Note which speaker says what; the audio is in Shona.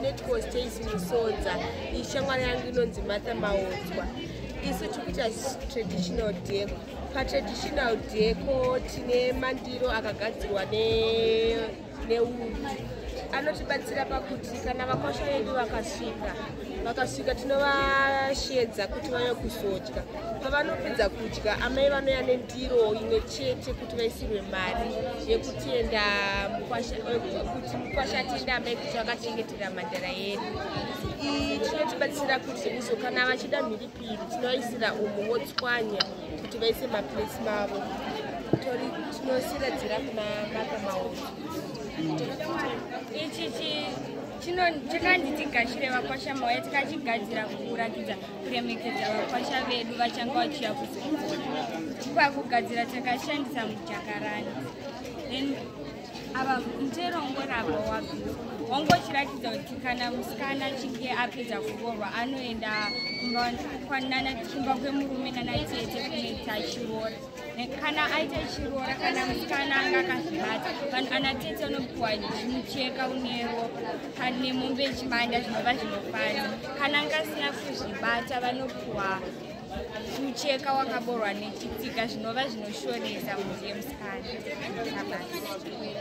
Speaker 1: Ndinetwo Stacy Musodza. Ishamwari yangu inonzi Martha Maodzwa. Isu tiri kuita traditional deco. Patraditional deco tine mandiro akagadzirwa newood anotibatsira pakuti kana vakwasha vedu vakasvika tinovashedza kuti vauye kuzodya. Pavanopedza kudya, amai vanouya nendiro imwe chete kuti vaisirwe mari yekutenda kuti mukwasha atende amai kuti vakachengetera mhandara yedu. Iyi chinotibatsira kuti izo kana vachida mhiripiri, tinovaisira umu votswanya kuti vaise maplates mavo. Tinosiradzira kuna Martha Maoto.
Speaker 2: Ichi chakanzi tigashire vakwasha mauya, tikachigadzira kuratidza kuremekedza vakwasha vedu vachanga vachiuya kuzokona. Pakugadzira takashandisa mujakarani. Then ava mutero ongorapa wabviswa, wangochiratidza kuti kana musikana achinge apedza kuroorwa, anoenda kumba kwemurume nanatete kunoita chiroora. Kana aita chiroora, kana musikana anga akazvibata, vanhu anatete anopiwa mucheka une ropa nemombe yechimanda, zvinova zvinofadza. Kana anga asina kuzvibata, vanopiwa mucheka wakaborwa nechitsiga, zvinova zvinoshoresa mhuri yemusikana. Sabasi.